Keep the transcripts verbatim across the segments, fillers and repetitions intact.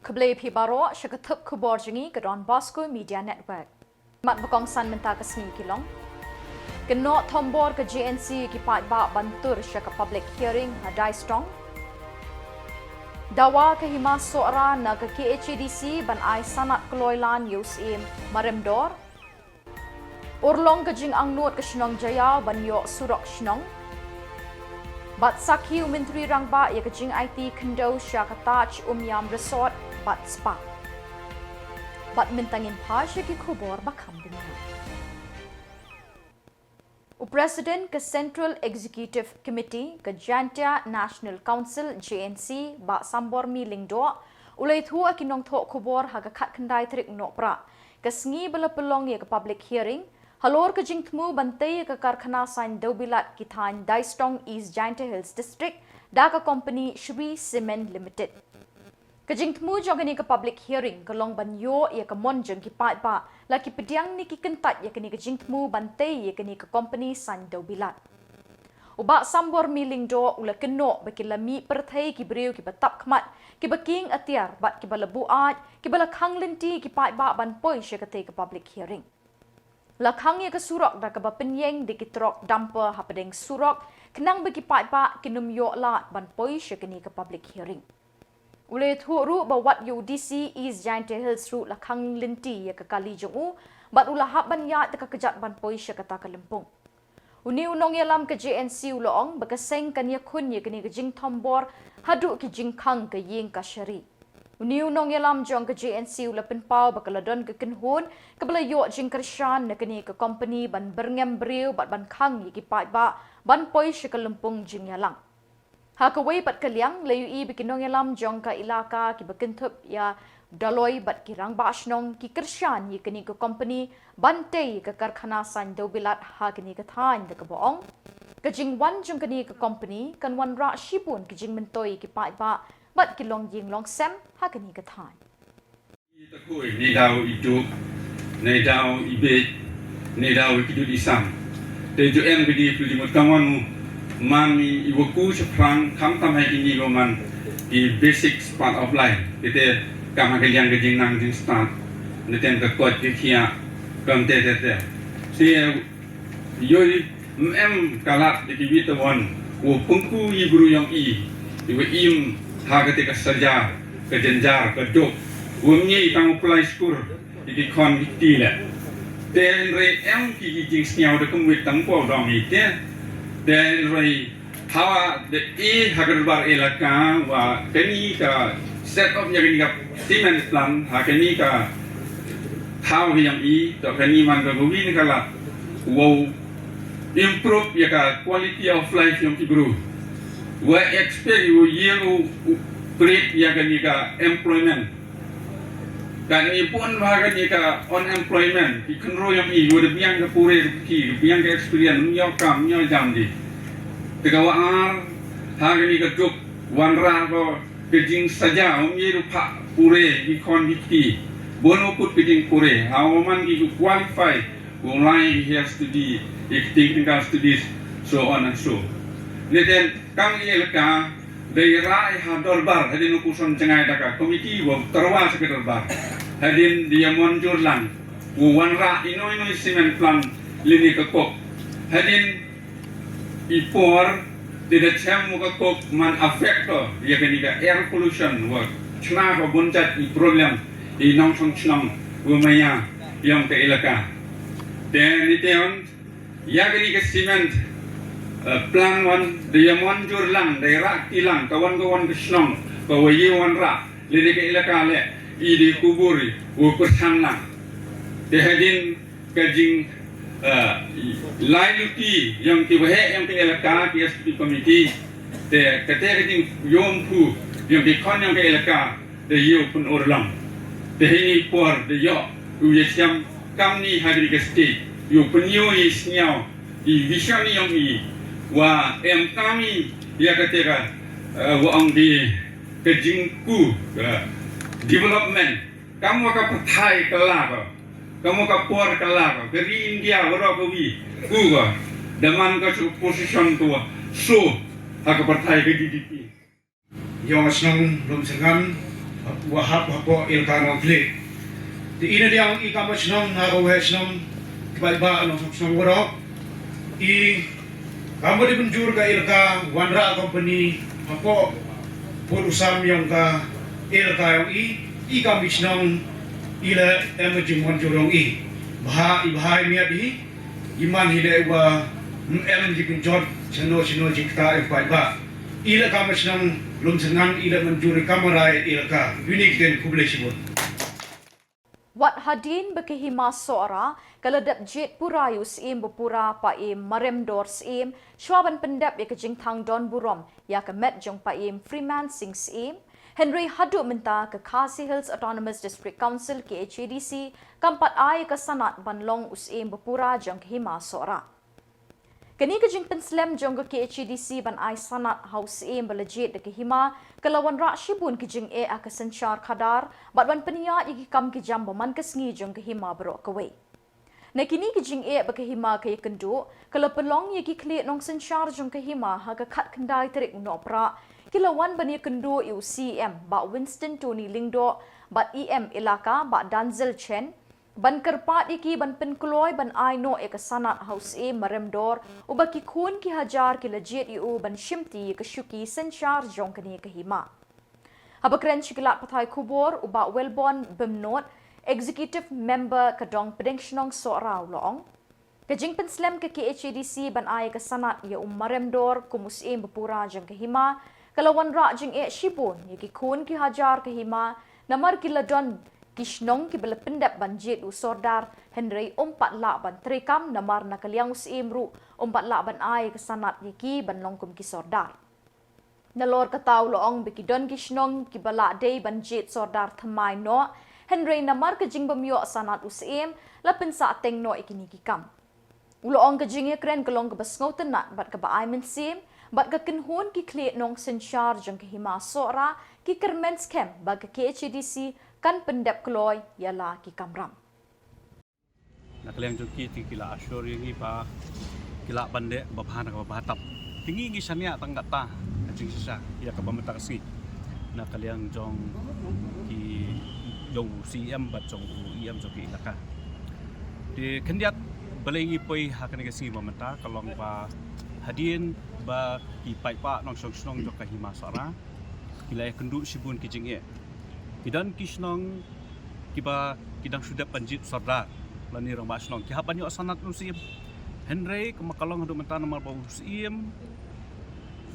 Khublei phi baroh sha ka thup khubor jong ngi ka Don Bosco Media Network. Mat ba kongsan mynta ka sngi ki long: Kynnoh thombor ka J N C ki paidbah ban tur sha ka public hearing ha Daistong. Dawa ka Hima Sohra na ka K H A D C ban ai sanad kloi lan ïa u Syiem Maremdor. Urlong ka jingangnud ka shnong Jaïaw ban ïoh surok shnong. Bad sakhi u Myntri Rangbah ïa ka jingaiti khyndew sha ka Taj Umiam Resort bad Spa. Bad mynta ngin phai sha ki khubor ba kham bniah. U President ka Central Executive Committee ka Jaintia National Council, J N C, Bah Sambormi Lyngdoh, u la ïathuh ïa ki nongthoh khubor ha ka khatkhyndai tarik Nohprah, ka sngi ba la pynlong ïa ka public hearing halor ka jingthmu ban tei ïa ka karkhana saiñ dewbilat ki thaiñ Daistong, East Jaintia Hills District, da ka kompani Shree Cement Limited. Ka jingthmu jong kane ka public hearing ka long ban ïoh ïa ka mon jong ki paidbah, la ki pdiang ne ki kyntait ïa kane ka jingthmu ban tei ïa kane ka kompani saiñ dewbilat. U Bah Sambormi Lyngdoh u la kynnoh ba ki la mih pyrthei ki briew kiba tap khmat, kiba kieng atiar bad kiba la buaid, kiba la khang lynti ïa ki paidbah ban poi sha katei ka public hearing. La khang ïa ka surok da kaba pynïeng da ki trok dumper hapdeng surok, khnang ba ki paidbah kin ym ïoh lad ban poi sha kane ka public hearing. U la ïathuh ruh ba wat ïa u D C East Jaintia Hills ruh la khang lynti ïa ka kali jong u, bad u la hap ban ïaid da ka kjat ban poi sha kata ka lympung. Une u nongïalam ka J N C u la ong ba ka seng kan ïakhun ïa kane ka jingthombor haduh ki jingkhang ka ïing kashari. Une u nongïalam jong ka J N C u la pynpaw ba ka la don ka kynhun kaba la ïoh jingkyrshan na kane ka kompani ban byrngem briew bad ban khang ïa ki paidbah ban poi sha ka lympung jingïalang. Ha kawei pat ka liang, la ïohi ba ki nongïalam jong ka ilaka kiba kynthup ïa u Dolloi bad ki rangbah shnong ki kyrshan ïa kane ka kompani ban tei ïa ka karkhana saiñ dewbilat ha kane ka thaiñ, da kaba ong ka jingwan jong kane ka kompani kan wanrah shibun ki jingmyntoi ïa ki paidbah bad ki longïing longsem ha kane ka thaiñ. Neidaw i juk, neidaw i bej, neidaw i kjut i sam. Te ju em kjut i pli mut kamon man i waku shaphrang, khamtam ha kini ko man i basic part of life. Kite kam ha ka liang ka jingnang jingstad, ne tem ka kot ka khiah, kam te te te. Te Ïohi, em ka lad da ki wit wan, u pynku i bru yong i, i wa im ha kata ka saja, ka jynjar, ka duk, u ngi tang u plai skur, i ki khon ki ti le. Te hynrei em ki ki jingsngew da kum wit tang ko dong i te. Te hynrei hawa da i ha ka dorbar elaka, wa kani ka set up ïa kani ka cement plant, ha kani ka thaw hi yong i, to kani man ka gawin ka lad. Wow improve ïa ka quality of life yong ki bru. Wa expect u ïa u, u create ïa kani ka employment. Kani pun wa kani ka unemployment, ki khynroi yong i, wa da biang ka pure ki, biang ka experience, ym ïoh kam, ym ïoh jam di. Te ka wa ar, ha kani ka duk, wanrah ko, ka jingsaja, um ye ruh phah pure, ki khon ki kti. Bun u kut ka jingpure, ha u man ki ku qualify, u lai ki higher study, ki technical studies, so on and so. Ne ten, kam i elaka, da i rai ha dorbar, hadien u puson jngai da ka committee, wa tyrwa sa ka dorbar. Hadien da ïa mon jur lang, u wanrah ino ino i cement plant, lini ka kok. Hadien i por, te da chem u ka kok man affect ko, ïa kani ka air pollution, wa chna ko bun jait i problem, i nongshong chnong, wa maya, yong ka elaka. Te ni te on, ïa kani ka cement, eh, plant wan, da ïa mon jur lang, da ïa rah ti lang, ka wan ka wan ka chnong, ka wa ye wanrah, lini ka elaka le, i di kubur, u pyrshang lang. Te hadien, ka jing, eh, lai luti yong ki waheh yong ka elaka ki S P committee. Te kata ka jingïoh phu yong ki khon yong ka elaka te ïoh pun urlong. Te hini por te ïoh u ïa siam kam ni ha ka state ïoh pun ïoh i sniaw i vision yong i wa em kam i ïa kata ka, eh, wa ong di ka jingku, eh, development. Kam wa ka pyrthai ka la ko. Kam wa ka por ka la ko. Ka ri India wa ro ka wi. Ku ko. Da man ka chu position ko wa. So, ha ka pyrthai ka G D P. Yong shnong Lumsyrngan, Wa hap hapoh Elaka Nongkhlieh. Te i na liang i kam shnong, nga ka waheh shnong, ki paidbah nongshong shnong waroh. I kam ba dei mynjur ka Elaka wanrah company hapoh pud u sam yong ka Elaka yong i, i kam shnong i la em ka jingmynjur yong i. Bha i bha i miat hi, i man hi leh wa em jingpynjot shano shano jingktah yong paidbah. I la kam shnong lum shnong i la mynjur i kam rai Elaka. Uni ki ktien, khublei shibun. Wat hadien ba ka Hima Sohra ka la dep jied pura ïa u Syiem bapura Paiem Maremdor Syiem, shuwa ban pyndep ïa ka jingthang don burom ïa ka met jong Paiem Freeman Singh Syiem. Hynrei haduh mynta ka Khasi Hills Autonomous District Council, K H A D C, kam pat ai ïa ka sanad ban long u Syiem bapura jong ka Hima Sohra. Kane ka jingpynslem jong ka K H A D C ban ai sanad ha u Syiem ba la jied da ka Hima ka la wanrah shibun ki jingeh ha ka synshar khadar bad ban pynïaid ïa ki kam ki jam ba man ka sngi jong ka Hima baroh kawei. Na kine ki jingeh ba ka Hima ka ïakynduh, ka la pynlong ïa ki khlieh nongsynshar jong ka Hima ha ka khatkhyndai tarik u Nohprah ki la wan ban ïakynduh ïa u C E M Bah Winston Tony Lyngdoh bad E M Elaka Bah Denzil Chen, ban kyrpad ïa ki ban pynkloi ban ai noh ïa ka sanad ha u Syiem Maremdor, uba ki khun ki hajar ki la jied ïa u ban shimti ïa ka shuki synshar jong kane ka Hima. Haba kren sha ki lad pathai khubor, u Bah Wellborn Bymnod, Executive Member ka Dong Pdeng Shnong Sohra, u la ong, ka jingpynslem ka K H A D C ban ai ïa ka sanad ïa u Maremdor kum u Syiem bapura jong ka Hima ka la wanrah jingeh shibun ïa ki khun ki hajar ka Hima, namar ki la don ki shnong kiba la pyndep ban jied u Sordar, hynrei um pat lah ban treikam namar na ka liang u Syiem ruh um pat lah ban ai ïa ka sanad ïa ki ban long kum ki Sordar. Nalor kata u la ong ba ki don ki shnong kiba lah dei ban jied Sordar thymmai noh, hynrei namar ka jingbym ïoh sanad u Syiem la pynsah teng noh ïa kine ki kam. U la ong ka jingïakren ka long kaba sngewtynnat bad kaba ai mynsiem, bad ka kynhun ki khlieh nongsynshar jong ka Hima Sohra ki kyrmen skhem ba ka K H A D C kan pyndep kloi ïa la ki kamram. Na ka liang jong ki te ki la assure ïa ngi ba ki lah ban leh ba bha na kaba bha tam. Te ngi ngi shaniah tang katta ka jingshisha ïa kaba mynta ka sngi na ka liang jong ki, jong u C E M bad jong u E M jong ki Elaka. Te khyndiat balei ngi poi ha kane ka sngi ba mynta ka long ba hadien ba ki paidbah nongshong shnong jong ka Hima Sohra ki la ïakynduh shibun ki jingeh. Ki don ki shnong kiba ki dang shu dep ban jied Sordar lane rangbah shnong, ki hap ban ïoh sanad u Syiem. Hynrei kumba ka long haduh mynta namar ba u Syiem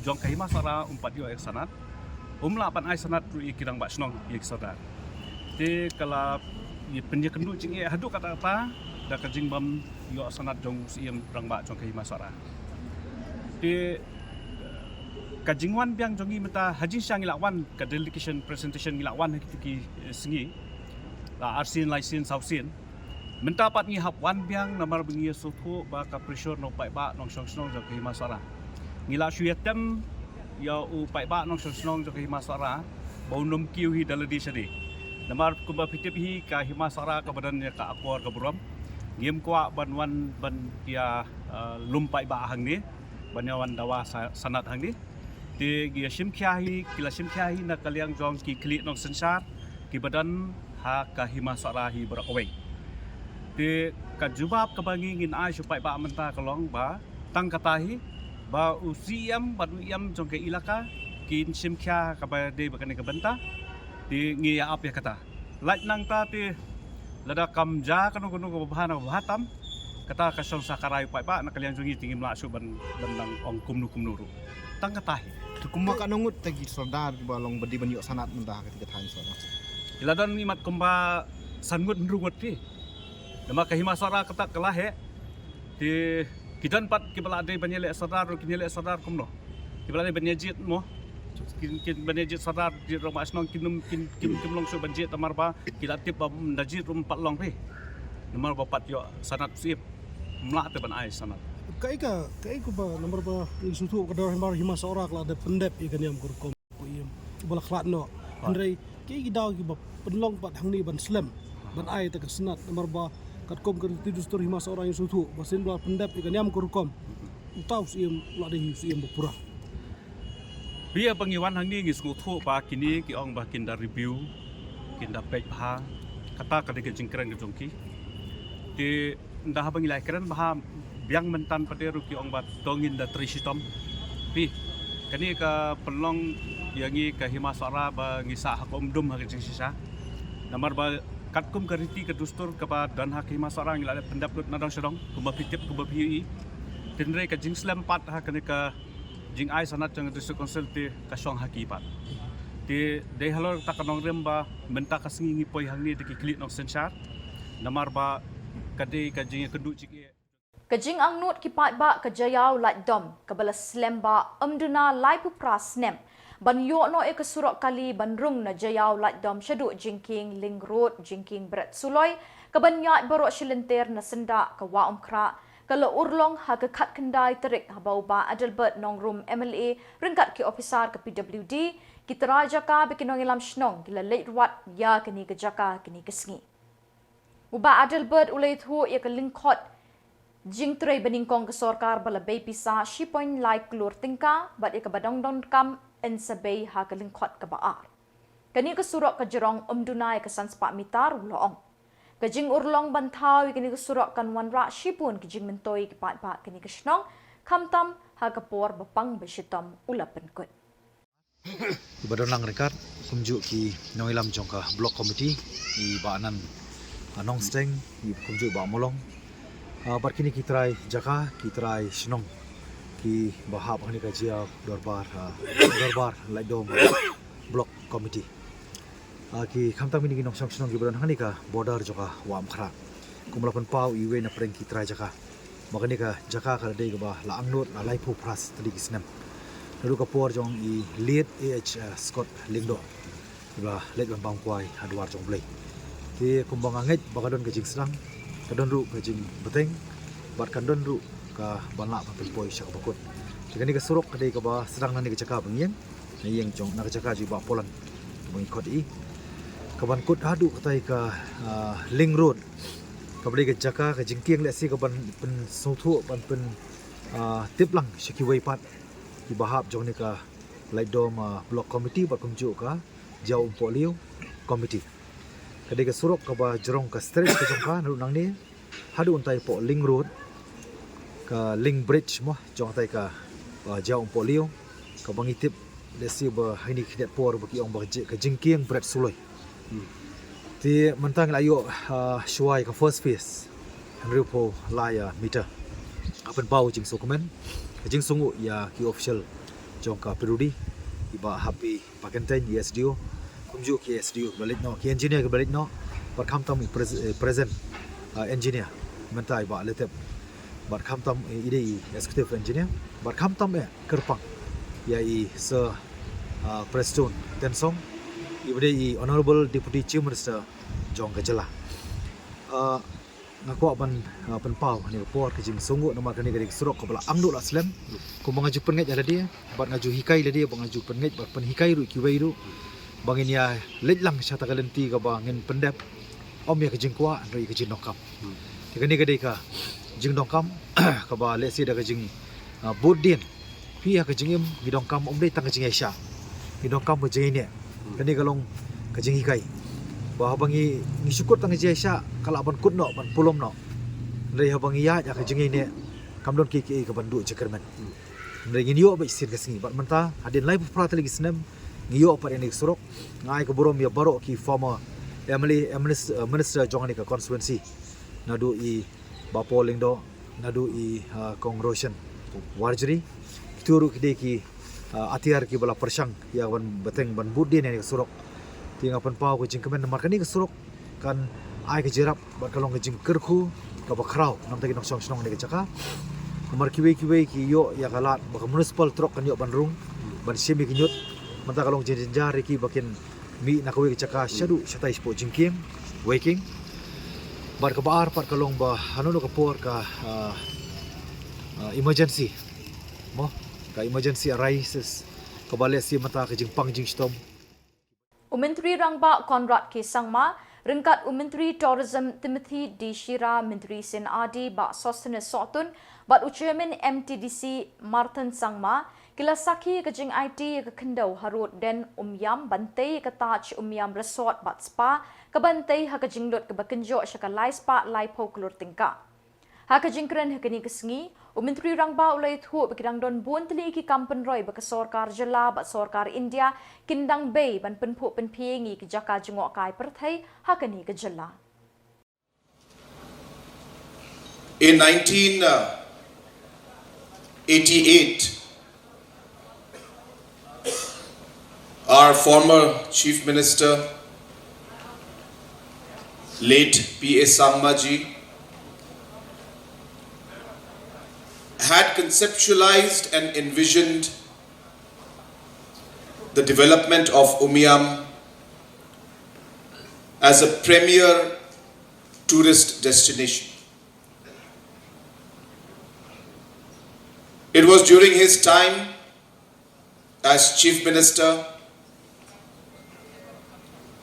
jong ka Hima Sohra um pat ïoh ïa ka sanad, um lah ban ai sanad ruh ïa ki rangbah shnong, ïa ki Sordar. Te ka la ïa pynïakynduh jingeh haduh katta katta da ka jingbym ïoh sanad jong u Syiem rangbah jong ka Hima Sohra. Te ka jingwan biang jong ngi mynta ha jingshisha ngi la wan, ka delegation presentation ngi la wan ha kito ki, eh, sngi la arsien, laisien, sawsien. Mynta pat ngi hap wan biang namar ba ngi ïa sngewthuh ba ka pressure na u paidbah nongshong shnong jong ka Hima Sohra. Ngi la shu ïa tem ïa u paidbah nongshong shnong jong ka Hima Sohra ba un ym kiew hi da lade shade. Namar kumba phi tip hi, ka Hima Sohra kaba don ïa ka akor ka burom, ngim kwah ban wan ban ïa, eh, lum paidbah hangne ban ïa wan dawa sa-, sanad hangne. Te ki ïa shim khia hi, ki la shim khia hi na ka liang jong ki khlieh nongsynshar kiba don ha ka Hima Sohra hi baroh kawei. Te ka jubab kaba ngi ngin ai sha u paidbah mynta ka long ba tang katta hi ba u C E M bad u E M jong ka Elaka kin shim khia kaba dei ba kane ka bynta. Te ngi ïa ap ïa kata. Lait nangta te lada kam jia kano kano kaba bha na kaba bha tam, kata ka shong sa ka rai u paidbah, na ka liang jong ngi te ngim lah shuh ban, ban nang ong kumno kumno ruh. Tang kata hi. Te kumba katno ngut te ki Sordar kiba long ba dei ban ïoh sanad mynta ha kata ka thaiñ Sohra? Ki la don ngi mat kumba san ngut hynriew ngut te. Namar ka Hima Sohra kata ka la heh. Te ki don pat kiba la dei ban ïaleh Sordar ruh, kin ïaleh Sordar kumno? Kiba la dei ban ïa jied mo, kin, kin ban ïa jied Sordar, jied rangbah shnong, kin, kin, kin, kin long shuh ban jied namar ba ki la tip ba, mm, da jied ruh ym pat long te. Namar ba pat ïoh sanad u Syiem, ym lah te ban ai sanad. Kaei ka, kaei kaba namar ba ngi sngewthuh ka dor namar Hima Sohra ka la dep pyndep ïa ka niam ka rukom. Ba la khlad noh. Hynrei ki, ki daw kiba pynlong pat hangne ban slem ban ai te ka sanad, namar ba katkum ka riti dustur Hima Sohra ngi sngewthuh ba sien ba la pyndep ïa ka niam ka rukom, uta u Syiem u la dei u Syiem ba pura. Phi, haba ngi wan hangne ngi sngewthuh ba kine ki ong ba kin da review, kin da peit bha, kata ka dei ka jingkren ka jong ki. Te ynda haba ngi la kren bha biang mynta pat ruh ki ong ba to ngin da trei shitom. Phi, kane ka pynlong ïa ngi ka Hima Sohra ba ngi sah ha ka umdum ha ka jingshisha. Namar ba katkum ka riti ka dustur kaba don ha ka Hima Sohra ngi la leh pyndep lut na dong sha dong, kumba phi tip kumba phi ïohi. Hynrei ka jingslem pat ha kane ka jingai sanad jong ka District Council te ka shong ha ki pat. Te dei halor kata ka nongrim ba mynta ka sngi ngi poi hangne da ki khlieh nongsynshar. Namar ba ka dei ka jingïakynduh jingeh. Ka jingangnud ki paidbah ka Jaïaw Laitdom kaba la slem ba ym duna laiphew phra snem ban ïoh noh ïa ka surok kali ban rung na Jaïaw Laitdom shaduh Jingkieng Link Road, Jingkieng Bret Suloi, kaban ïaid baroh shi lynter na syndah ka Wah Umkhrah, ka la urlong ha ka khatkhyndai tarik haba u Bah Adelbert Nongrum M L A ryngkat ki ophisar ka P W D, ki trai jaka bad ki nongïalam shnong ki la leit rwad ïa kane ka jaka kane ka sngi. U Bah Adelbert u la ïathuh ïa ka lyngkhot jingtrei banyngkong ka sorkar ba la bei pisa shi point lai klur tyngka bad ïa kaba dang donkam yn sa bei ha ka lyngkhot kaba ar. Kane ka surok ka jrong ym duna ïa ka san spah mitar, u la ong. Ka jingurlong ban thaw ïa kane ka surok kan wanrah shibun ki jingmyntoi ïa ki paidbah kane ka shnong, khamtam ha ka por ba pang ba shitom u la pynkut. Iba don lang ryngkat kumjuh ki nongïalam jong ka Block Committee, i Bah Anan, ah, Nongsteng, i kumjuh Bah Molong, ah, bad kine ki trai jaka, ki trai shnong, kiba hap ha kane ka Jaïaw Dorbar, ah, Dorbar Laitdom Block Committee. Ah, ki khamtam kine ki nongshong shnong kiba don ha kane ka border jong ka Wah Umkhrah. Kum la pynpaw iwei na pdeng ki trai jaka ba kane ka jaka ka la dei kaba la angnud la laiphew phra tylli ki snem. Naduh ka por jong i late A H, eh, Scott Lyngdoh, iba leit ban bam kwai ha dwar jong U Blei. Te kumba nga ngeit ba ka don ka jingsdang, ka don ruh ka jingbteng, bad kan don ruh ka ban lah ban pynpoi sha kaba kut. Te kane ka surok ka dei kaba sdang na kane ka jaka ba ngi ïeng, na ïing jong, na ka jaka jong i Bah Polan ba ngi khot ïa i, kaban kut haduh katai ka, ah, Link Road, kaba dei ka jaka ka jingkieng lehse kaban pynsngewthuh, ban pyn, ah, tip lang sha kiwei pat kiba hap jong kane ka Laitdom, ah, Block Committee bad kumjuh ka Jaïaw Umpohliew Committee. Ka dei ka surok kaba jrong ka stretch ka jong ka naduh nangne haduh hangtai hapoh Link Road, ka Link Bridge mo, jong hangtai ka, uh, Jaïaw Umpohliew, kaba ngi tip lehse ba ha kine ki khyndiat por ba ki ong ba ka ji-, ka jingkieng Bret Suloi. Hmm. Te mynta ngi la ïoh, uh, shuwa ïa ka first phase, hynriewphew lai, uh, meter. Nga pynpaw jingsngewkmen, ka jingsngewnguh ïa ki official jong ka P W D, i Bah Happy Pakyntein, i S D O, kumjuh ki S D O kiba leit noh, ki engineer kiba leit noh, bad khamtam i pres-, eh, present, ah, engineer mynta i Bah Letep, bad khamtam, eh, i dei i executive engineer, bad khamtam eh kyrpang ïa i Sir, ah, Prestone Tynsong, iba dei i Honourable Deputy Chief Minister jong ka jylla. Ah, nga kwah ban, ah, pynpaw ha kane ka por ka jingsngewnguh namar kane ka dei ka surok kaba la angnud la slem. Kumba nga ju pynngeit ïa lade bad nga ju hikai lade bad nga ju pynngeit bad pynhikai ruh kiwei ruh ba ngin ïa leit lang sha kata ka lynti kaba ngin pyndep ym ïa ka jingkwah hynrei ïa ka jingdonkam. Te kane ka dei ka jingdonkam kaba lehse da ka jing, ah, bud dien. Phi ha ka jingim ngi donkam ym dei tang ka jingïaishah. Ngi donkam ka jingïaineh. Hmm. Kane ka long ka jinghikai. Ba haba ngi, ngi shu kut tang ka jingïaishah, ka lah ban kut noh, ban pulom noh. Hynrei haba ngi ïaid ha ka jingïaineh, kam don kiei kiei kaban duh jingkyrmen. Hmm. Hynrei ngin ïoh beit shisien ka sngi. Bad mynta, hadien laiphew phra tylli ki snem, ngi ïoh pat ïa kane ka surok. Nga ai ka burom ïa baroh ki former M L A, eh, minis-, eh, minister jong kane ka constituency. Naduh i Bah Paul Lyngdoh, naduh i, ah, Kong Roshan Warjri. Kito ruh ki dei ki, ah, atiar kiba la pyrshang ïa ban bteng ban bud dien ïa kane ka surok. Te nga pynpaw ka jingkmen namar kane ka surok kan ai ka jingïarap bad ka long ka jingkyrkhu kaba khraw na bynta ki nongshong shnong ha kane ka jaka. Namar kiwei kiwei ki ïoh ïa ka lad ba ka municipal truck kan ïoh ban rung, ban shim ïa ki ñiut. Mynta ka long jingjynjar ïa ki ba kin mih na kawei ka jaka shaduh shatai shapoh jingkieng, weikieng. Bad kaba ar pat ka long ba hano hano ka por ka, ah, ah, emergency, mo, ka emergency arises, kaba lehse mynta ka jingpang jingshitom. U Myntri Rangbah Conrad K Sangma ryngkat u Myntri Tourism Timothy D Shira, Myntri C&RD Bah Sosthenes Sohtun bad u Chairman M T D C Martin Sangma Ki la sakhi ïa ka jingaiti ïa ka khyndew harud den Umiam ban tei ïa ka Taj Umiam Resort bad Spa, kaban tei ha ka jinglut kaba kynjoh sha ka lai spah laiphew klur tyngka. Ha ka jingkren ha kane ka sngi, u Myntri Rangbah u la ïathuh ba ki dang don bun tylli ki kam pynroi ba ka sorkar jylla bad sorkar India kin dang bei ban pynphuh pynphieng ïa ki jaka jngohkai pyrthei ha kane ka jylla. In nineteen eighty-eight, our former Chief Minister, late P A Sangma ji, had conceptualized and envisioned the development of Umiam as a premier tourist destination. It was during his time as Chief Minister,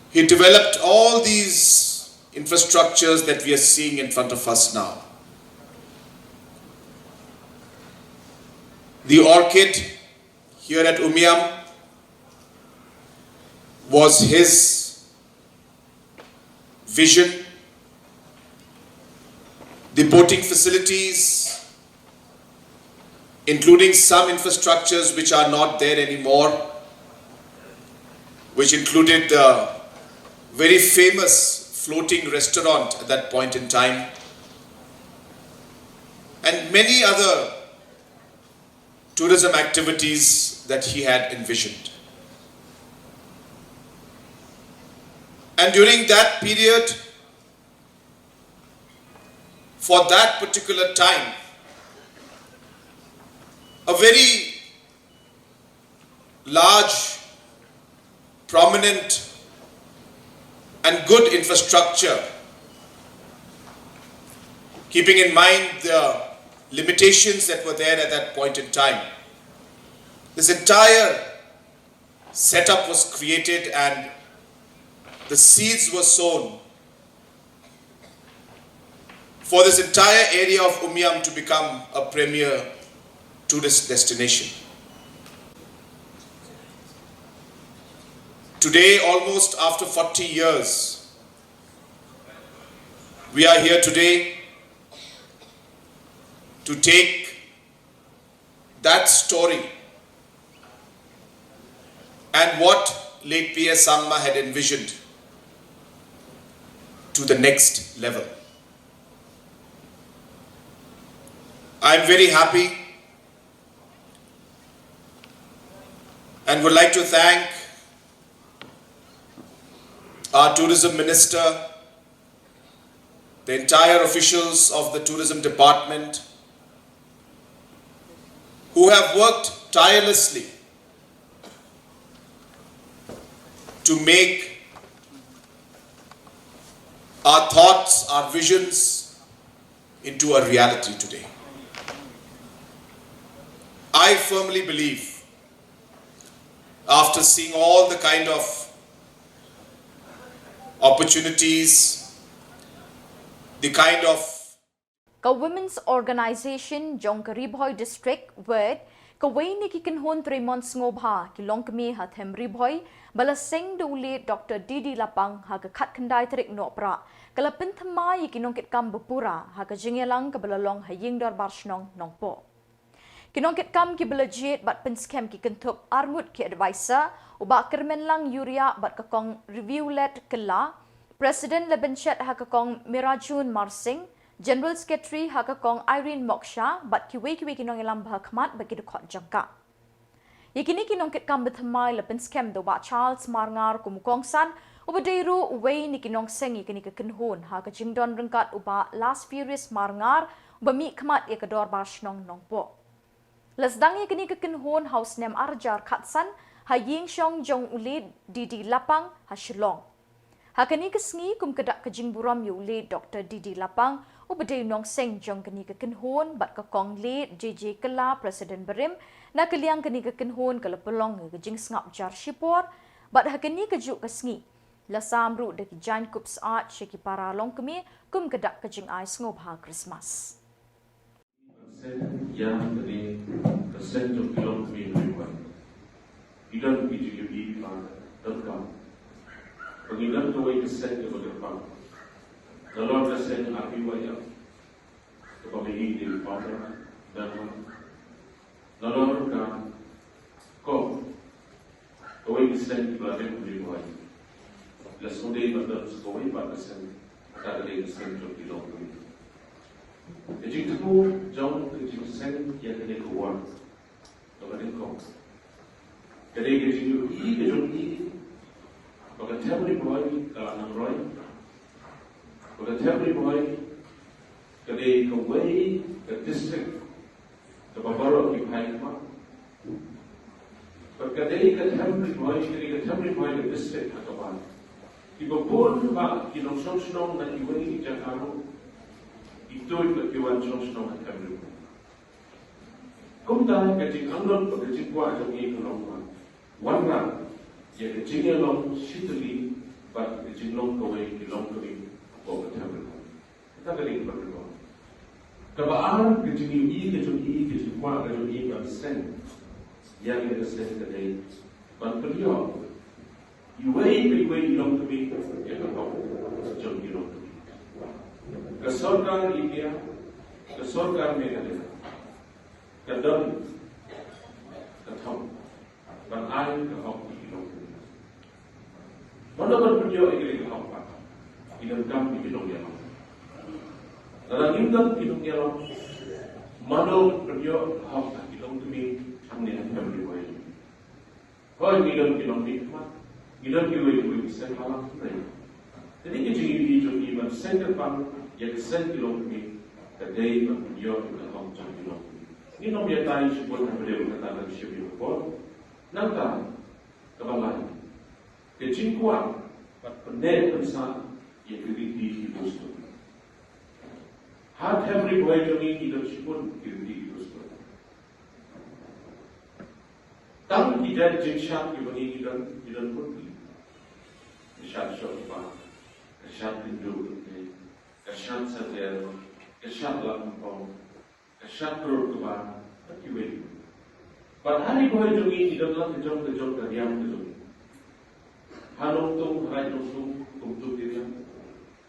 he developed all these infrastructures that we are seeing in front of us now. The orchid here at Umiam was his vision. The boating facilities, including some infrastructures which are not there anymore, which included the very famous floating restaurant at that point in time, and many other tourism activities that he had envisioned. And during that period, for that particular time, a very large, prominent, and good infrastructure, keeping in mind the limitations that were there at that point in time. This entire setup was created and the seeds were sown for this entire area of Umiam to become a premier tourist destination. Today, almost after forty years, we are here today to take that story and what late P A Sangma had envisioned to the next level. I'm very happy and would like to thank our tourism minister, the entire officials of the tourism department, who have worked tirelessly to make our thoughts, our visions into a reality today. I firmly believe, after seeing all the kind of opportunities, the kind of Ka Women's Organisation jong ka Ri Bhoi District, WOWD, kawei na ki kynhun trei mon sngewbha ki longkmie ha them Ri Bhoi, ba la seng da u late Doctor D D Lapang ha ka khatkhyndai tarik Nohprah, ka la pynthymmai ïa ki nongkitkam ba pura ha ka jingïalang kaba la long ha Ïing Dorbar Shnong Nongpoh. Ki nongkitkam kiba la jied bad pynskhem ki kynthup arngut ki advisor, u Bah Kyrmenlang Uriah bad ka Kong Review Led Kylla, President la bynchet ha ka Kong Mirajun Marsing, General Secretary ha ka Kong Irene Moksha, bad kiwei kiwei ki nongïalam ba ha khmat bad ki dkhot jong ka. Ïa kine ki nongkitkam ba thymmai la pynskhem da u Bah Charles Marngar kum u kongsan, uba dei ruh uwei na ki nongseng ïa kane ka kynhun, ha ka jingdon ryngkat u Bah Lasfurious Marngar, uba mih khmat ïa ka Dorbar Shnong Nongpoh. La sdang ïa kane ka kynhun ha u snem ar hajar khatsan, ha ïing shong jong u late D D Lapang, ha Shillong. Ha kane ka sngi kum ka dak ka jingburom ïa u late Doctor D D Lapang, uba dei u nongseng jong kane ka kynhun, bad ka Kong late J J Kylla, President barim, na ka liang kane ka kynhun ka la pynlong ïa ka jingsngap jar shipor, bad ha kane ka juh ka sngi, la sam ruh da ki jaiñkup syaid sha ki para longkmie, kum ka dak ka jingai sngewbha Christmas. Ïa kane ka Seng jong ki longkmie ha Ri Bhoi. Ki don ki jingïohi ba donkam ba ngin don kawei ka seng kaba kyrpang. Nalor ka seng R B Y F kaba ngi ïohi dei u founder, member. Nalor ka CORE, kawei ka seng kaba la dep ha Ri Bhoi. La sngewdei ban don sa kawei pat ka seng, kata ka dei ka seng jong ki longkmie. Ka jingthmu jong ka jingseng ïa kane ka ward kaba nyngkong ka dei ka jingïohi ka jong ngi ba ka Them Ri Bhoi ka la nang roi, ba ka Them Ri Bhoi ka dei kawei ka district kaba baroh ki phai khmat. Bad ka dei ka Them Ri Bhoi, ka dei ka Them Ri Bhoi ka district ha kaba kiba bun ba ki nongshong shnong na kiwei ki jaka ruh ki tuid bad ki wan shong shnong ha Them Ri Bhoi. Kumta ka jingangnud bad ka jingkwah jong ngi ka long ba wanrah ïa ka jingïalong shitylli bad ka jinglong kawei ki longkmie hapoh ka Them Ri Bhoi. Kata ka dei kaba nyngkong. Kaba ar, ka jingïohi ka jong ngi, ka jingkwah ka jong ngi ban seng ïa kane ka seng ka dei ban pynïoh iwei pa iwei i longkmie ïa ka hok jong ki longkmie. Ka sorkar India, ka sorkar Meghalaya ka don ka thong ban ai ka hok ïa ki longkmie. Mano ban pynïoh ïa ki hok pat? Ki donkam ïa ki nongïalam. Lada ngim don ki nongïalam, mano ban pynïoh hok ïa ki longkmie hangne ha Them Ri Bhoi? Hooid, ngi don ki nongmihkhmat, ngi don kiwei kiwei ki seng ha la, hynrei ka dei ka jingïohi jong ngi ban seng kyrpang ïa ka seng ki longkmie ka dei ban pynïoh ïa ka hok jong ki longkmie. Ngin ym ïatai shibun haba dei kata ka shim ïa ka por. Nangta kaba lai, ka jingkwah bad pynneh pynsah ïa ki riti ki dustur. Ha Them Ri Bhoi jong ngi ki don shibun ki riti ki dustur. Tang ki jait jingshad kiba ngi ki don, ki don bun ki. Ka shad shoh kba, ka shad kynduh kynthei, ka shad sajer, ka shad lap nyngkong, ka shad rud kba, bad kiwei. Bad ha Ri Bhoi jong ngi ki don la ka jong ka jong ka riam ka jong ngi. Ha Nongtung, ha Raid Nongtung kumtu ki riam.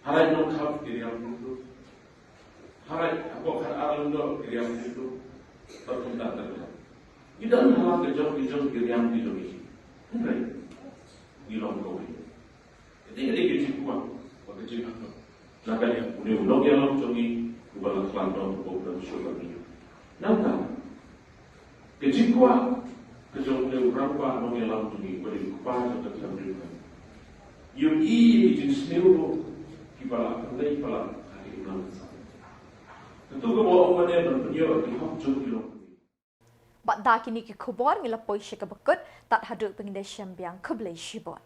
Ha Raid Nongkhap ki riam kumtu. Ha Raid, hapoh Khadar Lyngdoh ki riam kumtu. Bad kumta ter ter. Ngi don ha la ka jong ka jong ki riam ka jong ngi. Hynrei ngi long kawei. Ka dei, ka dei ka jingkwah bad ka jingangnud na ka liang une u nongïalam jong ngi uba la khlad noh, uba don shuh bad ngi. Nangta ka jingkwah ka jong une u rangbah nongïalam jong ngi uba dei u kpa jong ka Them Ri Bhoi. Ïohi ïa ki jingsniew ruh kiba la pynleit palat ha ki imlang ka samoi. Katu kaba ong ba dei ban pynïoh ïa ki hok jong ki longkmie. Bad da kine ki khubor ngi la poi sha kaba kut, tad haduh ba ngin da shem biang, khublei shibun.